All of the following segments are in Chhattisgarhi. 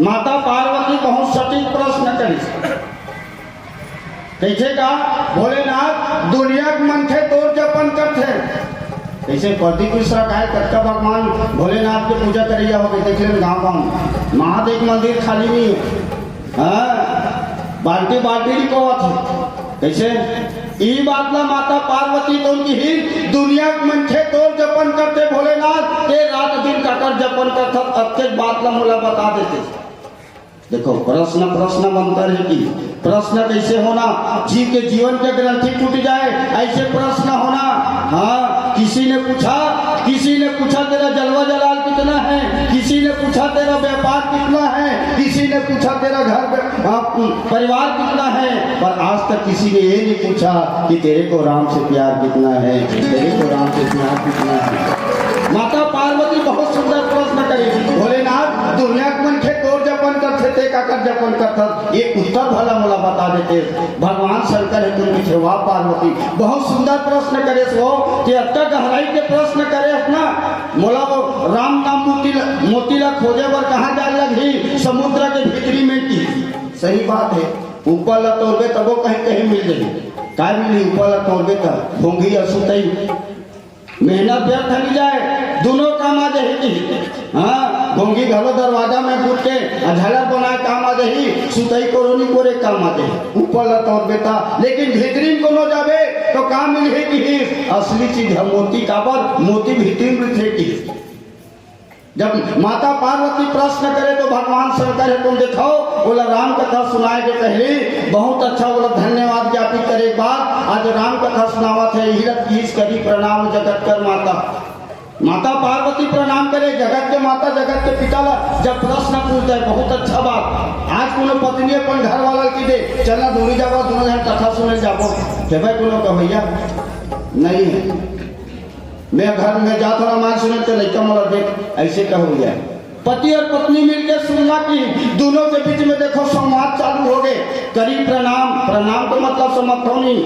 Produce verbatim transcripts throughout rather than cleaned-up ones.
माता पार्वती बहुत सटीक प्रश्न करिस। कहिथे का, भोलेनाथ, दुनिया के मनखे तोर जपन करथे। कइसे प्रदीप मिश्रा का हे, कतका भगवान भोलेनाथ के पूजा करइया होगे, देख लेन गाँव गाँव में। महादेव मंदिर खाली नहीं है। हाँ, बाल्टी बाल्टी नहीं कोवत हे। कइसे? ई बात ला माता पार्वती तो उनकी ही, दुनिया के मनखे तोर जपन करथे भोलेनाथ, ते रात दिन काकर जपन करथस, अतके बात ला मोला बता देते। देखो, प्रश्न प्रश्न मंत्र है कि प्रश्न कैसे होना, जीव के जीवन के ग्रंथि टूट जाए, ऐसे प्रश्न होना। हाँ, किसी ने पूछा, किसी ने पूछा, "तेरा जलवा जलाल कितना है?" किसी ने पूछा, "तेरा व्यापार कितना है?" किसी ने पूछा, "तेरा घर, आ, परिवार कितना है?" पर आज तक किसी ने ये नहीं पूछा कि तेरे को राम से प्यार कितना है, तेरे को राम से प्यार कितना है। माता पार्वती बहुत सुंदर प्रश्न करी, "भोलेनाथ, दुनिया के मनखे तोर जपन करथे, ते काकर जपन करथस? ये उत्तर भला मोला बता देते।" भगवान शंकर हे, तुम कहिथे, "वाह पार्वती, बहुत सुंदर प्रश्न करेस हो, कि अतका गहराई के प्रश्न करेस ना, मोला वो राम नाम मोती ल-, मोती ला खोजे बर कहाँ जाए लगही? समुद्र के भीतरी में।" की सही बात है, ऊपर ला तोड़बे तबो कहीं कहीं मिल जाही। काय मिलही? ऊपर ला तोड़बे तब भोंगी अउ सुतई। मेहनत व्यर्थ नहीं जाए, दोनों काम आ जाही। हाँ, भोंगी घलो दरवाजा में घुस के अ झालर बनाए काम आ जाही, सुतई कोरोनी कोरे काम आ जाही। ऊपर ला तोड़बे त, लेकिन भीतरी में कोनो जाबे तो काम मिलही कि असली चीज है मोती। काबर? मोती भीतरी में रहिथे कि जब माता पार्वती प्रश्न करे तो भगवान शंकर हे, तुम देखो, बोला राम कथा सुनाए के पहले बहुत अच्छा, बोला धन्यवाद ज्ञापित करे के बाद आज राम कथा सुनावत हे, "हीरक कीस करी प्रणाम जगत कर माता।" माता पार्वती प्रणाम करे, जगत के माता, जगत के पिता ला जब प्रश्न पूछता है, बहुत अच्छा बात। आज कोनो पत्नी अपन घर वाला की दे, "चलना दूरी जाबो, दोनों जन कथा सुने जाबो," हे भाई कोनो कह भैया नहीं है। मैं घर में जात हूँ रामायण सुने तो लइका मोला देख, ऐसे कहो भैया। पति और पत्नी मिलके सुनना कि दोनों के बीच में देखो संवाद चालू हो गए। करी प्रणाम, प्रणाम का मतलब समझथो नहीं,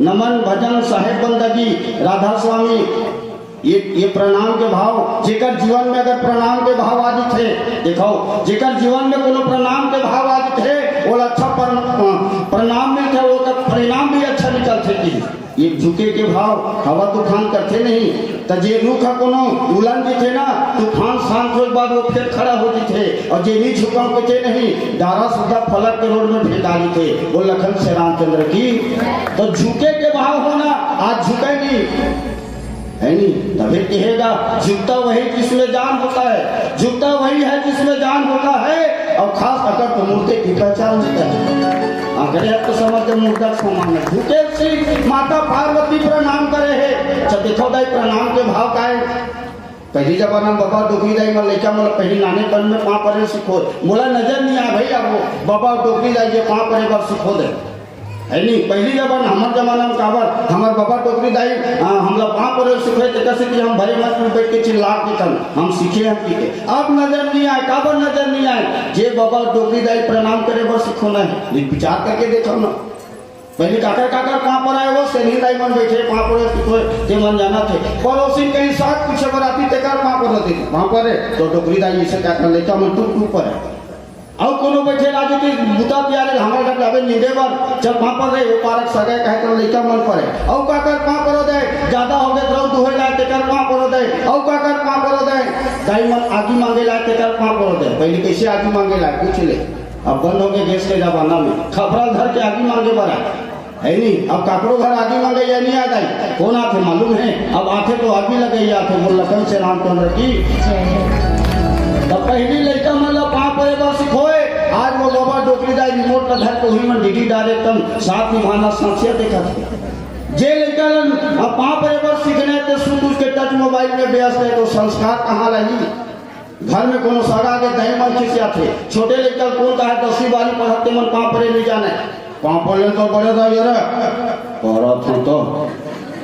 नमन, भजन, साहेब बंदगी, राधा स्वामी, ये, ये प्रणाम के भाव, जेकर जीवन में अगर प्रणाम के भाव आ जथे, देखो, जेकर जीवन में कोनो प्रणाम के भाव आ जथे, ओला अच्छा पर-, प्रणाम मिलथे, ओकर परिणाम भी अच्छा निकलथे कि एक झुके के भाव, हवा तूफान करथे नहीं, त जे रुख ह कोनो उलन जथे ना, तूफान शांत होए के बाद वो फिर खड़ा हो जथे, और जे नहीं झुकन के नहीं, डारा सुद्धा फलक के रोड में फेंका जथे। वो लखन से रामचंद्र की, तो झुके के भाव होना, आज झुके नहीं, है नहीं, तभी कहेगा, "झुकता वही जिसमें जान होता है, झुकता वही है जिसमें जान होता है, और खास अकर तो मुर्दे की पहचान होता है।" अगले हफ्ते समझ के मुर्दा के समान है। झुके श्री माता पार्वती प्रणाम करे है। अच्छा, देखो दाई, प्रणाम के भाव का है? पहली जमाना में बाबा डोकरी दाई मन लइका मन पहली नानेपन में पाँव परे सिखो, मोला नजर नहीं आया भाई, अब वो बाबा डोकरी दाई ये पाँव परे बर सिखो दे। है नहीं, पहली जमाना, हमर जमाना में काबर, हमर बाबा डोकरी दाई, आ, हमला पाँव परे सिखोए, तेकर से कि हम भरे मत में बैठ के चिल्ला के कन, हम सीखे हम सीखे। अब नजर नहीं आए, काबर नजर नहीं आए? जे बाबा डोकरी दाई प्रणाम करे बर सिखो ना है, ये विचार करके देखो ना। पहले काकर काकर पाँव पराए वो सेनी दाई मन बैठे, पाँव परे सिखोए, जे मन जाना थे। पड़ोसी कहीं साग पूछे बर आती, तेकर पाँव परे दे, पाँव परे, तो डोकरी दाई इसे क्या कर लेता, मन टूट टूट परे। अउ कोनो बैठे राजू की बुता तियारे, हमर घर जाबे नींदे बर, चल पाँव पर रे, वो पारक सगाई कहे तो लइका मन परे। अउ काकर पाँव परो दे, ज्यादा हो गए तो दुहे लाए तेकर पाँव परो दे, अउ काकर पाँव परो दे, दाई मन आगी मांगे लाए तेकर पाँव परो दे। पहले कैसे आगी मांगे लाए, पूछ ले। अब बंद हो गए गैस के जमाना में, खपरा धर के आगी मांगे बर आए। है नहीं, अब काकरो घर आगी मांगे या नहीं आ जाए, कौन आथे मालूम है? अब आथे तो आगी लगे या आथे, बोल लखन से रामचंद्र की। तो पहली लइका मन ला पाँव परे बर सिखोए, आज वो बाबा डोकरी दाई रिमोट ला धर के उही मन डीडी डायरेक्ट हम साथ निभाना सांसिया देखा थे। जे लइका ला अब पाँव परे बर सीखने ते सुन उसके टच मोबाइल में व्यस्त है, तो संस्कार कहाँ रही? घर में कोनो सगा के दाई मन खिसियाथे, छोटे लइका कोन कहे दसवीं बारहवीं पढ़त ते मन पाँव परे नहीं जाने। पाँव परे तो बड़े दाई रे, पढ़त हूँ तो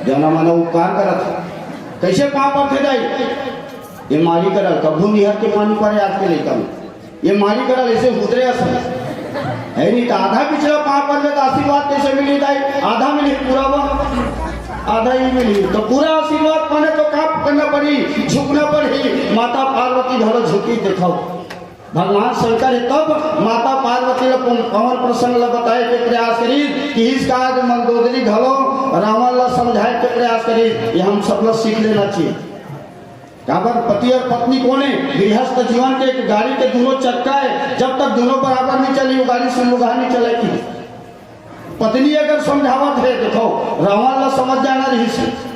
जना मना उपकार करत। कैसे पाँव परथे दाई? ये मारी करल, कभू निहर के पानी परे आज के लइका में। ये मारी करल ऐसे हुदरे असन। है नहीं तो आधा पिछला पाँव पर में तो आशीर्वाद कैसे मिली दाई? आधा मिली पूरा बा। आधा ही मिली। तो पूरा आशीर्वाद पाने तो का करना पड़ी? झुकना पड़ी। माता पार्वती भलो झुकी दिखाओ। भगवान शंकर हे तब माता पार्वती ल पवन प्रसंग ल बताए के प्रयास करिस, किहिस का आज मंदोदरी घलो रावण ल समझाए के प्रयास करिस। ये हम सब ल सीख लेना चाहिए। काबर पति और पत्नी कोन हे? गृहस्थ जीवन के एक गाड़ी के दोनों चक्का हे, जब तक दोनों बराबर नहीं चली, वो गाड़ी सुलगाहा नहीं चलेगी। पत्नी अगर समझावत हे, देखो, रावण ला समझ जाना रहिस हे,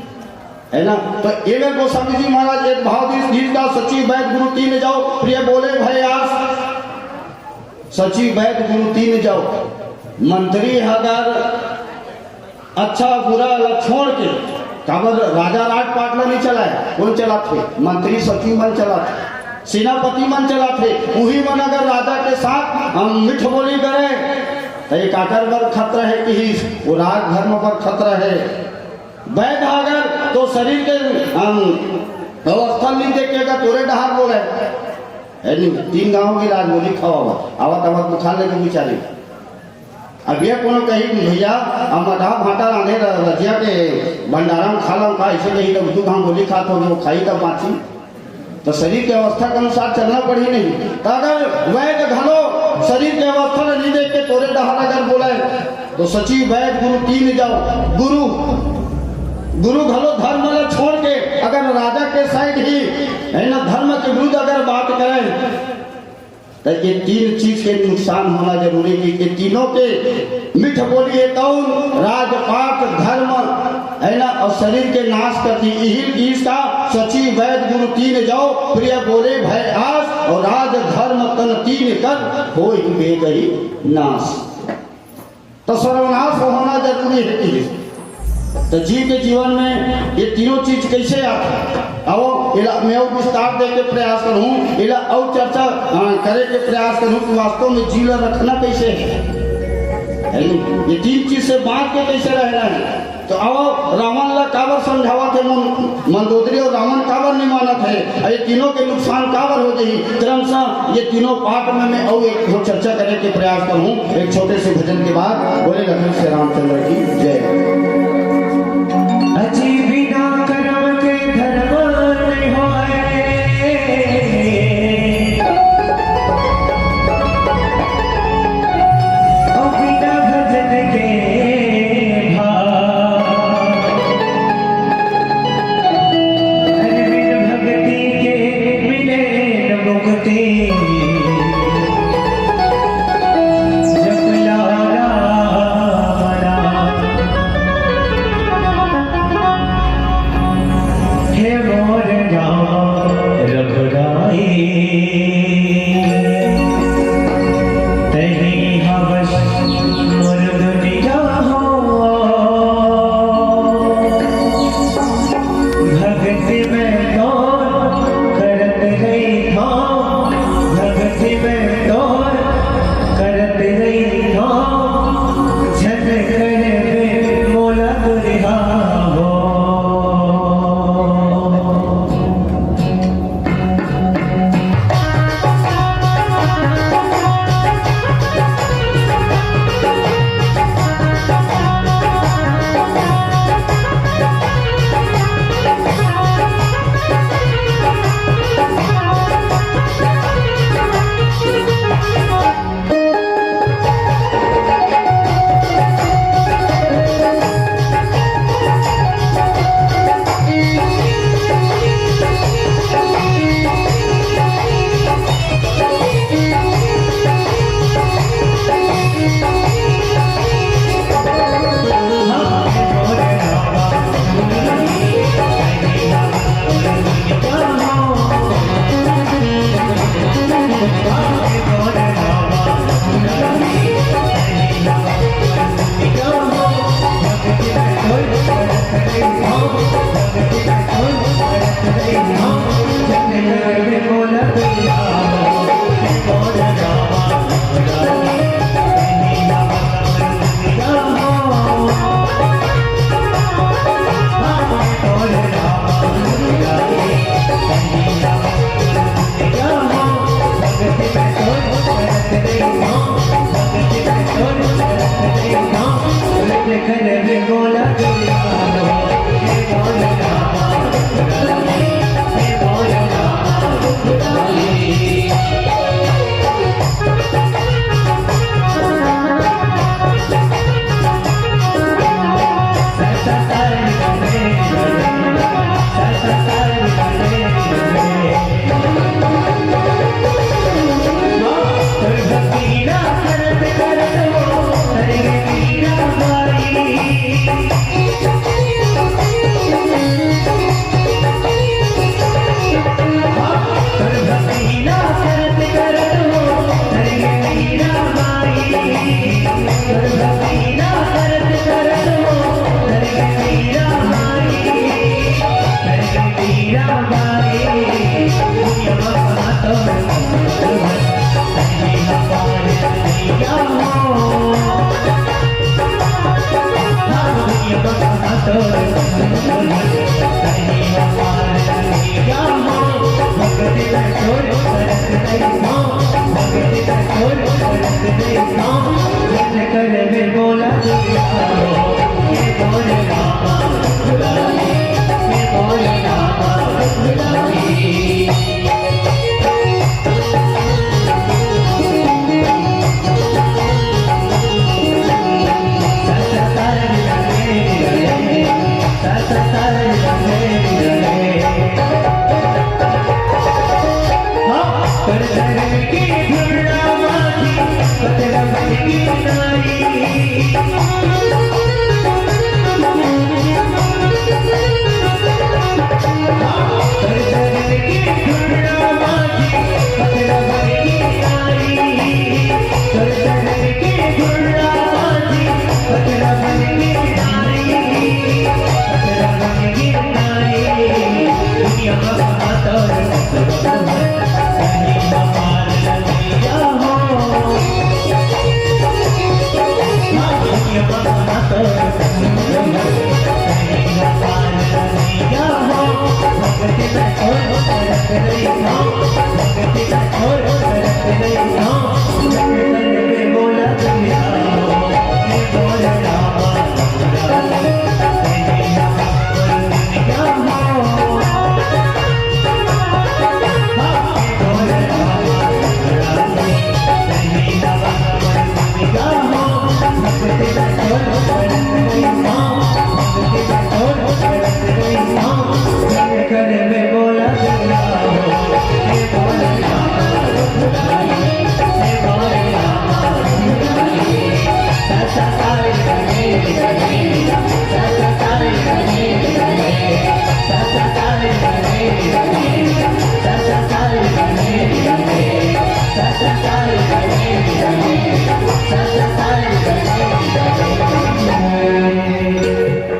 है ना? तो एकर गोस्वामी जी महाराज एक भाव दिस, गीत का सचिव वैद गुरु तीन जाओ, प्रिय बोले भय आस। सचिव वैद गुरु तीन जाओ। मंत्री अगर अच्छा बुरा ला छोड़ के, काबर राजा राजपाट ला नहीं चलाए, कोन चलाथे? मंत्री सचिव मन चलाथे, सेनापति मन चलाथे। उही मन अगर राजा के साथ, हम, मिठ बोली करे, तो ये काकर बर खतरा हे किहिस, वो राजधर्म बर खतरा हे। वैद अगर तो शरीर के, हम, अवस्था नहीं देख के अगर तोरे डहार बोले, है नहीं, तीन गांव के इलाज बोली खवावा, आवत आवत बुखार लेके बेचारे। अब ये कोनो कही, "भैया, अब मठा भाटा रांधे र-, रजिया के भंडारा में खा लो का?" ऐसे कही तो दू घाम गोली खात हो, वो खाई तब बाँची। तो शरीर के अवस्था के अनुसार चलना पड़ी नहीं। तो अगर वैद घलो शरीर के अवस्था ल नहीं देख के तोरे डहार अगर बोले, तो सचिव वैद गुरु तीन जाओ। गुरु, गुरु घलो धर्म ल छोड़ के अगर राजा के साइड ही, है ना, धर्म के विरुद्ध अगर बात करे, तो ये तीन चीज के नुकसान होना जरूरी हे कि ये तीनों के मिठ बोली हे कौन? राजपाट, धर्म, है ना, और शरीर के नाश कर दी। इही चीज का सचिव वैद गुरु तीन जाओ, प्रिय बोले भय आस, और राज धर्म तन तीन कर, होई बेगही नाश। तो सर्वनाश होना जरूरी हे कि तो जीव के जीवन में ये तीनों चीज कैसे आथे? आओ, एला मैं अउ विस्तार दे के प्रयास करूँ, एला अउ चर्चा, अ, करे के प्रयास करूँ कि वास्तव में जीव ला रखना कैसे हे, है नी? ये तीन चीज से बांच के कैसे रहना हे? तो आओ, रावण ला काबर समझावत हे मन-, मंदोदरी और रावण काबर नहीं मानत हे? अउ ये तीनों के नुकसान काबर हो जाही? क्रमशः ये तीनों पाठ में मैं अउ एक ठो चर्चा करे के प्रयास करूँ एक छोटे से भजन के बाद। बोले लखन श्री रामचंद्र की जय। अजी बिना कर्म के धर्म नहीं होए। ओ बिना भजन के भाव। अरे बिन भक्ति के मिले न मुक्ति। जप ला राम नाम। हे मोर राम रघुराई, तही हवस मोर दुनिया हो। भक्ति में तो करत रही था, भक्ति में तो करत रही था, झन कर दे मोला दुरिहा हो।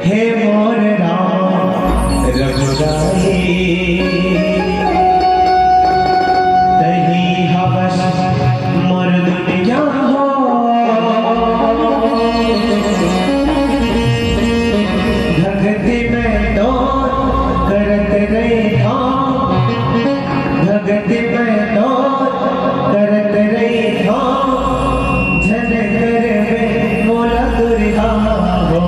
हे मोर राम रघुराई, तही हवस मोर दुनिया हो। भक्ति में तो करत रहे धाम, भक्ति में तो करत रहे धाम, झन करबे मोला दुर्गा हो।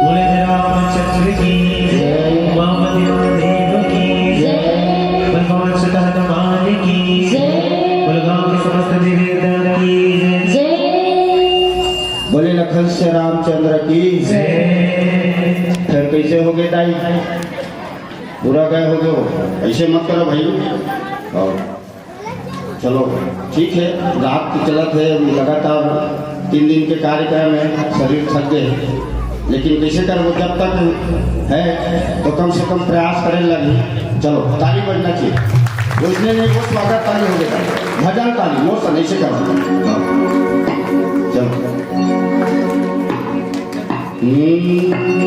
बोले रामचंद्र की जय, उमापति महादेव की जय, भगवान श्री हनुमान की जय, बोले गांव के समस्त देवी देवता की जय। बोले लखन से रामचंद्र की जय। फिर कैसे हो गए दाई? पूरा गए हो गए हो, ऐसे मत करो भाई। और चलो ठीक है, रात की चलत है, लगातार तीन दिन के कार्यक्रम है, शरीर थक गए, लेकिन कैसे करबो, जब तक है तो कम से कम प्रयास करे लगी। चलो ताली बजना चाहिए, उसने नहीं वो स्वागत ताली हो गया, भजन ताली, मोर से नहीं से करो। चलो। हम्म।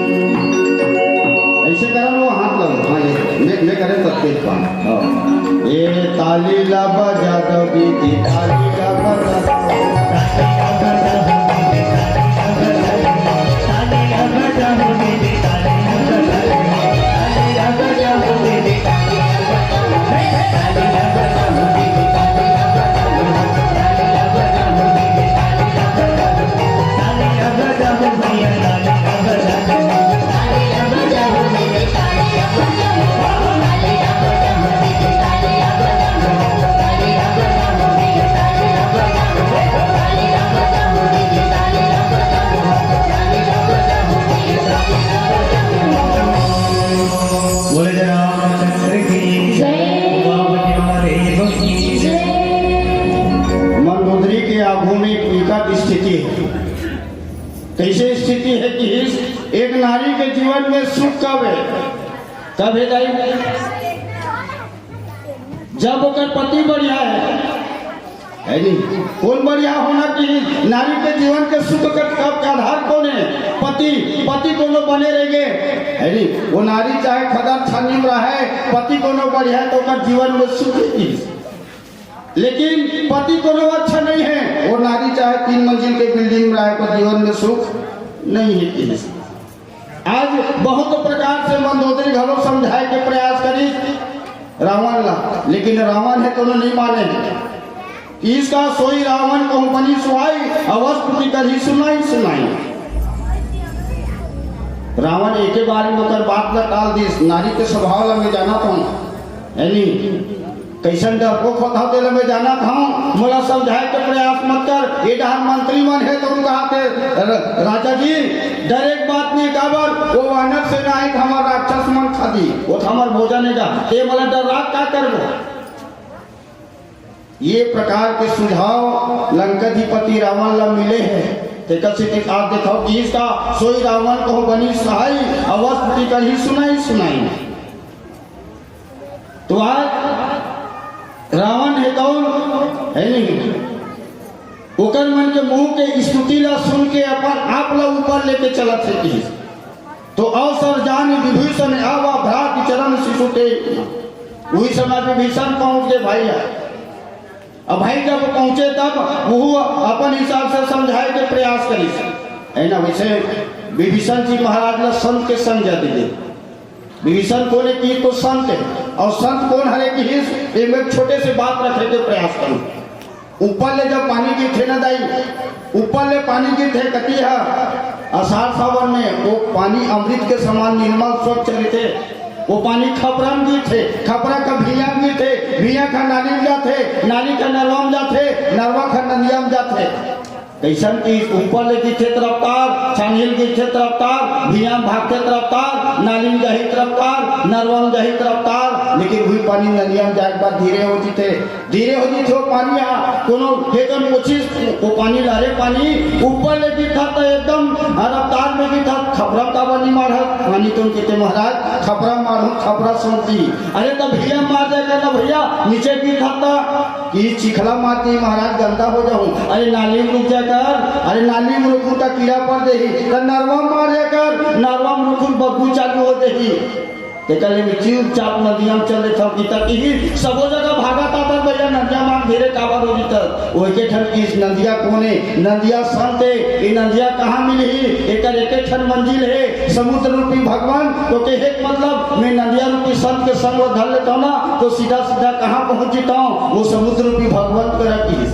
ऐसे करा लो, हाथ लगाओ। हाँ, ये, मैं, मैं करे तब तेज पान। हाँ। ए ताली ला बजा दो दीदी, ताली ला बजा दो। बोले जय रामचंद्र की जय। उमापति महादेव की जय। मंदोदरी के आगू में एक विकट स्थिति है। कैसे स्थिति है कि इस एक नारी के जीवन में सुख कब है? कब है दाई? जब ओकर पति बढ़िया है, है नी? कौन बढ़िया होना कि नारी के जीवन के सुख के, के, के आधार कौन है? पति। पति कोनो बने रह गए, है नी? वो नारी चाहे खदान छानी में रहे, पति कोनो बढ़िया है तो ओकर जीवन में सुख है। लेकिन पति कोनो अच्छा नहीं है, वो नारी चाहे तीन मंजिल के बिल्डिंग में रहे, जीवन में सुख नहीं है किसी। आज बहुत प्रकार से मंदोदरी घलो समझाए के प्रयास करिस रावण ला, लेकिन रावण हे कोनो नहीं माने। इसका सोई रावण कहूँ बनी सुहाई, अवस पुटी करही सुनाई सुनाई। रावण एके बार में ओकर बात ला टाल दिस। नारी के स्वभाव ला मैं जानत हूँ, यानी कैसन डरपोक होत हव, तेला मैं जानत हूँ। मोला समझाए के प्रयास मत कर। ये डहर मंत्री मन हे तो कहा थे, "र-, राजा जी, डरे के बात नहीं, काबर वो वानर सेना हे, हमर राक्षस मन खा दी, वो तो हमर भोजन हे का, ते मोला डरा का करबो?" ये प्रकार के सुझाव लंकाधिपति रावण ला मिले हे। तेकर सेती आप देखव कि इसका सोई रावण कहूँ बनी सहाई, अवस पुटी करही सुनाई सुनाई। तो आज रावण हे कौन? हे नहीं। ओकर मन के मुंह के स्तुति ला सुन के अपन आप ला ऊपर लेके चलत हे किहिस। तो अवसर जानि विभीषण आवा, भ्रातृ चरण शिशु तेहि। उही समय विभीषण पहुंच गे भाई। अब भाई जब पहुंचे तब वो अपन हिसाब से समझाए के प्रयास करिस, है ना? वैसे विभीषण जी महाराज ला संत के संज्ञा दे दे। विभीषण कोन हे कि तो संत हे। अउ संत कोन हरे किहिस, एमे एक छोटे से बात रखे के प्रयास करूं। ऊपर ले जब पानी गिरथे ना दाई, ऊपर ले पानी गिरथे कती ह, आषाढ़ सावन में वो पानी अमृत के समान निर्मल स्वच्छ रहिथे। वो पानी खपरा म गिरथे, खपरा का भुइयां म गिरथे, भुइयां का नाली म जाथे, नाली का नरवा म जाथे, नरवा का नदिया म जाथे। कइसन कि ऊपर ले गिरथे त रफ्तार, छानही ल गिरथे त रफ्तार, भुइयां म भागथे त रफ्तार, नाली म जाही त रफ्तार, नरवा म जाही त रफ्तार, लेकिन वही पानी नदिया म जाए के बाद धीरे हो जीथे। धीरे हो जीथे वो पानी ह, कोनो हे तो कोशिश, वो पानी लहरे पानी ऊपर ले गिरथा त एकदम रफ्तार में गिरथा, खपरा काबर नहीं मारत? पानी तो कहते महाराज खपरा मारो, खपरा सोच दी। अरे तब भुइयां मार जाए कर ना भैया, नीचे गिरथा त कि चिखला माटी महाराज गंदा हो जाहूं। अरे नाली में रुक जाए कर, अरे नाली में रुकहूं त कीड़ा पड़ देही, त नरवा में मार जाए कर, नरवा में रुकहूं बदबू चालू हो देही। तेकर ले मैं चुपचाप नदिया में चल देथव कि तक ही सबो जगह भागत आथस भैया, नदिया मार धीरे काबर हो जीथस। ओके ठन कि नदिया कोन हे? नदिया संत हे। ये नदिया कहाँ मिलही? एकर एक ठन मंजिल हे, समुद्र रूपी भगवान। तो कहे के मतलब मैं नदिया रूपी संत के संग धर लेथव ना, तो सीधा सीधा कहाँ पहुंच जीथव? वो समुद्र रूपी भगवान करा किहिस।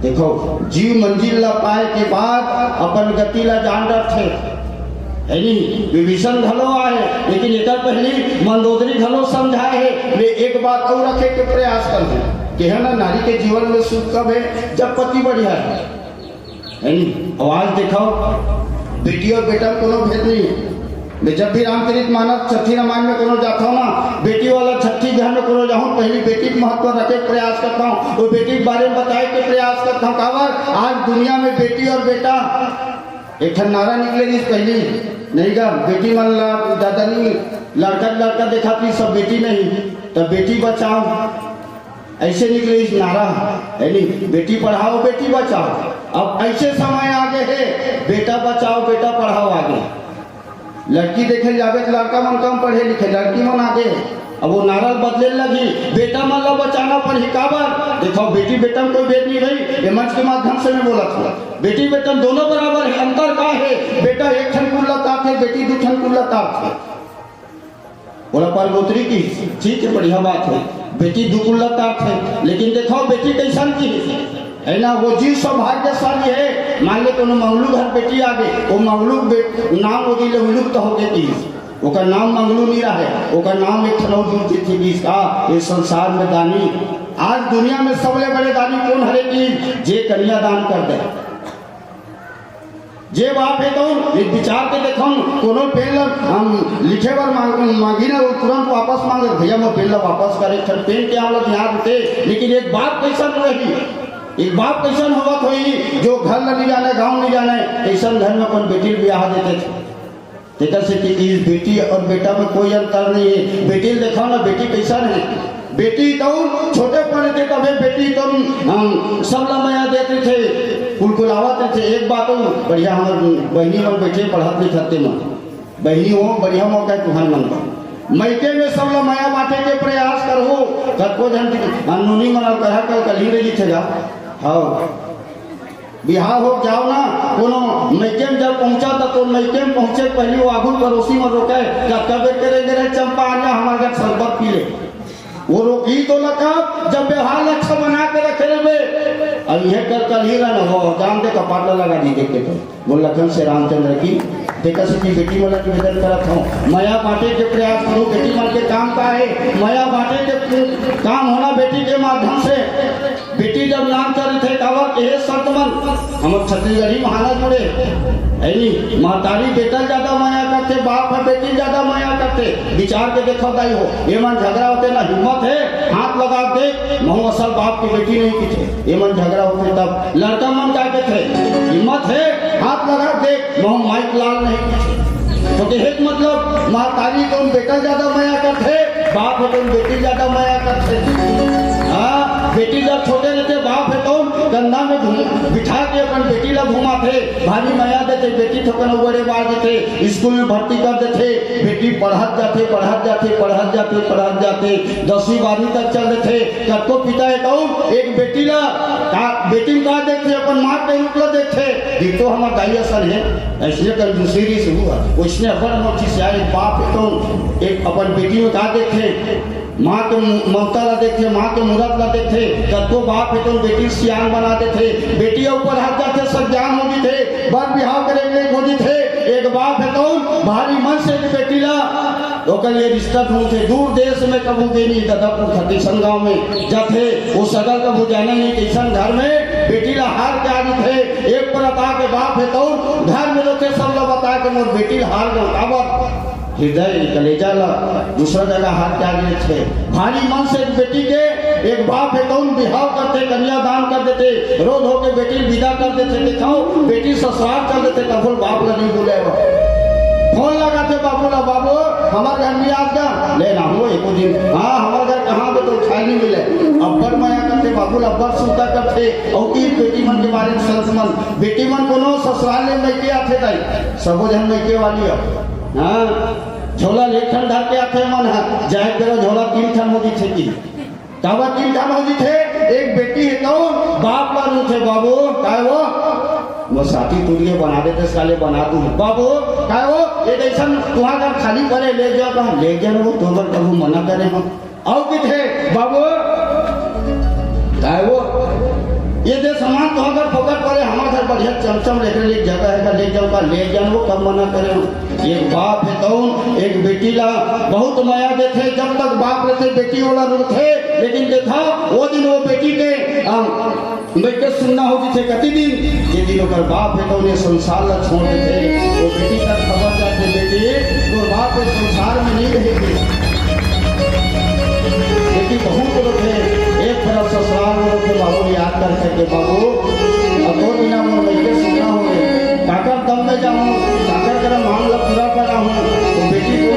देखो, जीव मंजिल ला पाए के बाद अपन गति ला जान डरथे, है नी? विभीषण घलो आए, लेकिन एकर पहली मंदोदरी घलो समझाए हे। मैं एक बात अउ रखे के प्रयास करहूं कि है ना, नारी के जीवन में सुख कब हे? जब पति बढ़िया हे, है नी? अउ आज देखव, बेटी अउ बेटा में कोनो भेद नहीं हे। मैं जब भी रामचरित मानस छठी रामायण में कोनो जाथव ना, बेटी वाला छठी घर में कोनो जाहूं, पहली बेटी के महत्व रखे के प्रयास करथव, वो बेटी के बारे में बताए के प्रयास करथव। काबर आज दुनिया में बेटी अउ बेटा एक ठन नारा निकले रहिस पहली, नहीं गा, बेटी मन ला ज्यादा नहीं, लड़का लड़का देखात रहिस, सब बेटी नहीं, त बेटी बचाओ, ऐसे निकले रहिस नारा, है नी? बेटी पढ़ाओ, बेटी बचाओ। अब ऐसे समय आ गे हे, बेटा बचाओ, बेटा पढ़ाओ आ गे। लड़की देखे जाबे त लड़का मन कम पढ़े लिखे, लड़की मन आगे। अब वो नारा बदले लगही, बेटा मन ला बचाना पड़ही। काबर? देखव, बेटी बेटा में कोई भेद नहीं रही। ये मंच के माध्यम से मैं बोलत हूँ, बेटी बेटा दोनों बराबर हे। अंतर का हे? बेटा एक ठन कुल्ला तारथे, बेटी दू ठन कुल्ला तारथे। ओला परगोतरी किहिस, ठीक हे, बढ़िया बात हे, बेटी दू कुल्ला तारथे। लेकिन देखव, बेटी कइसन किहिस, है ना? वो जीव सौभाग्यशाली हे। मान ले कोनो मंगलू घर बेटी आगे, वो मंगलू बे-, नाम वो जी ले विलुप्त हो गे किहिस। ओकर नाम मंगलू नहीं रहे, ओकर नाम एक ठन अउ जुड़ जथे किहिस का, ये संसार में दानी। आज दुनिया में सबले बड़े दानी कोन हरे कि जे कन्यादान कर दे। जे बाप हे तो एक विचार के देखो, कोनो पेन ला हम लिखे बर मांग-, मांगी ना, वो तुरंत वापस मांगे, "भैया, मोर पेन ला वापस करे।" फिर पेन के हमला ध्यान देते, लेकिन एक बाप कइसन रही, एक बाप कइसन होवत होही, जो घर ला नहीं जाने, गांव नहीं जाने, अइसन घर में अपन बेटी ला ब्याह देथे। तेकर सेती इस बेटी अउ बेटा में कोई अंतर नहीं हे। बेटी ल देखव ना, बेटी कइसन हे। बेटी तो छोटे पन के तभे बेटी तो, हम, सब ला मया देत रहिथे, कुलकुलावत रहिथे। एक बात अउ, बढ़िया हमर बहिनी मन बइठे पढ़त लिखत ते मन। बहिनी हो, बढ़िया मौका हे तुहर मन बर। मइके में सब ला मया बांटे के प्रयास करहू। कतको झन नोनी मन अउ कहा कल कल ही रही थे गा। हव। बिहाव हो जाव ना, कोनो मइके म जब पहुंचा, त तो मइके म पहुंचे के पहिली वो आगू परोसी म रोके, "कतका बेर करे गे रे चंपा, आन जा हमर घर सरबत पी ले।" वो रोकही तो लगा, जब व्यवहार अच्छा बना के रखे रहिबे। अब इहे कर कल ही रहना हो, जान दे कपाट ला लगा दी देख के तो। बोल लखन से रामचंद्र की, देखा से कि बेटी वाला निवेदन करत हूँ, मया बांटे के प्रयास करूँ, बेटी मन के काम का है, मया बांटे के काम होना बेटी के माध्यम से। बेटी जब नाम चरित हे, काबर के हे संत मन, हमर छत्तीसगढ़ी महाराज जुड़े, है नी? महतारी बेटा ल जादा मया करथे, बाप ह बेटी ल जादा मया करथे। विचार के देखो दाई हो, ये मन झगड़ा होथे ना, हिम्मत हे, हाथ लगा दे, महूं असल बाप के बेटी नहीं किथे। ये मन झगड़ा होथे तब लड़का मन का कथे, हिम्मत हे, हाथ लगा दे, महूं माइक लाल नहीं किथे। तो कहे के मतलब, महतारी कौन बेटा ल जादा मया करथे, बाप हे कौन बेटी ल जादा मया करथे। हाँ, बेटी जब छोटे रहते, बाप हे कौन कंधा में घुम-, बिठा के अपन बेटी ला घुमाथे, भारी मया देथे, बेटी थोकन बड़े बार देथे, स्कूल में भर्ती कर देथे, बेटी पढ़त जाथे, पढ़त जाथे, पढ़त जाथे, पढ़त जाथे, दसवीं बारहवीं तक चल देथे। कतको पिता हे कौन एक बेटी ला का, बेटी में का देखथे, अपन माँ के रूप ला देखथे, "ये तो हमर दाई असन हे।" ऐसने कंजूसी रीस हुआ, वैसने अपन अनोखी सियाई बाप हे तो एक अपन बेटी में का देखथे, माँ के मु-, ममता ला देखथे, माँ के मूरत ला देखथे। कतको बाप हे तो बेटी सियान बना देथे, बेटी ऊपर हाथ जाथे, सब ज्ञान हो जथे, बर बिहाव करे के हो जथे। एक बाप हे तो भारी मन से एक बेटी ला ओकर लिए रिश्ता ढूंढथे, दूर देश में कभू गे नहीं, ददापुर खतीसन गांव में जाथे, वो सगल कभू जाने नहीं, कइसन घर में बेटी ला हार के आ जथे। एक परत आके बाप हे तो घर में रोथे, सब ला बता के मोर बेटी ला हार गो, काबर? हृदय, कलेजा ला दूसरा जगह हार के आ जथे। भारी मन से एक बेटी के एक बाप हे तो बिहाव करथे, कन्यादान कर देथे, रोज होके बेटी ला विदा कर देथे। देखाओ, बेटी ससुराल चल देथे, तब बाप ला नहीं बोले। फोन लगाथे बाबू ला, "बाबू, हमर घर में आ जा।" "ले ना हो, एको दिन।" "हाँ, हमर घर कहाँ बे, तो खाए नहीं मिले।" अब्बड़ मया करथे बाबू ला, अब्बड़ सुरता करथे। अउ ई बेटी मन के बारे में संत मन, बेटी मन कोनो ससुराल ले मइके आथे दाई, सबो झन मइके वाली हो। हाँ, झोला ले ठन धर के आथे मन ह, जाए बेरा झोला तीन ठन हो जथे कि काबर तीन ठन हो जथे, एक बेटी हे तो बाप ला रूठे, "बाबू, काय वो? मोर साथी तुरिये बना देते, साले बना दूं।" "बाबू, काय वो? ये जइसन तुहां घर खाली पड़े, ले जाओ।" "कहा ले जाओ, वो तो बर कभू मना करे हो।" अउ किथे, "बाबू, काय वो? ये दे सामान तुहां घर फोकट पड़े, हमार घर बढ़िया चमचम लेके एक जगह हे, ले जाओ।" "का ले जाओ, का ले जाओ, वो कब मना करे हो?" एक बाप हे तउन एक बेटी ला बहुत मया देथे, जब तक बाप रहथे बेटी ओला रोथे, लेकिन देखा वो दिन वो बेटी के, अम, बेटी के सुन्ना हो जथे कति दिन, जे दिन ओकर बाप हे तउन ये संसार ला छोड़ देथे, वो बेटी तक खबर जाथे, "बेटी, तोर बाप ये संसार में नहीं रहेगी।" बेटी बहुत रोथे, एक तरफ ससुराल में रोथे, बाबू याद कर करके, "बाबू, अब तो बिना मोर लइके सुनना हो गए, काकर दम में जाऊं, काकर करा मांग ला पूरा करा हूं।" तो बेटी को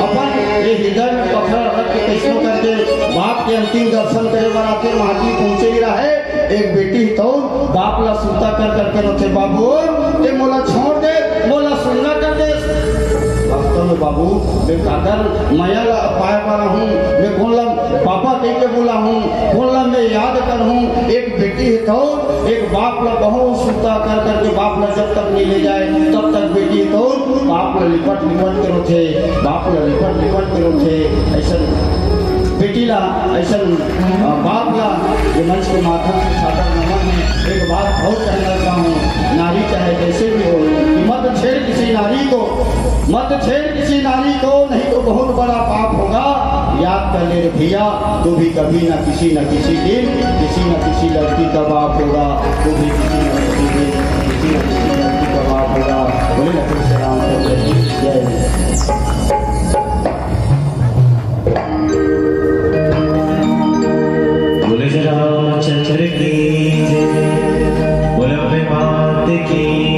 अपन ये हृदय में पत्थर रख के कैसो करके बाप के अंतिम दर्शन करे बर आथे, वहां की पहुंचे ही रहे। एक बेटी तो बाप ला सुरता कर करके रोथे, "बाबू, ते मोला छोड़ दे, मोला सुन्ना कर दे।" वास्तव में बाबू, मैं काकर मया ला पाए वाला हूँ, मैं कोन ला पापा कह के बोला हूँ, कोन ला मैं याद कर हूँ। एक बेटी हे तो एक बाप ला बहुत सुरता कर करके बाप ला जब तक नहीं ले जाए, तब तक बेटी हे तो बाप ला लिपट लिपट के रोथे, बाप ला लिपट लिपट के रोथे। ऐसा बेटी ला, ऐसा, अ, बाप ला ये मंच के माध्यम से सादर नमन हे। एक बात बहुत कहना चाहूँ, नारी चाहे जैसे भी हो, कि मत छेड़ किसी नारी को, मत छेड़ किसी नारी को, नहीं तो बहुत बड़ा पाप होगा। याद कर ले रे भैया, तू भी कभी ना किसी ना किसी दिन किसी ना किसी लड़की का बाप होगा, तू भी किसी ना किसी दिन किसी ना किसी लड़की का बाप होगा। बोले लखन श्री राम चंद्र की जय। बोले श्री रामचंद्र की जय। बोले अम्बे मात की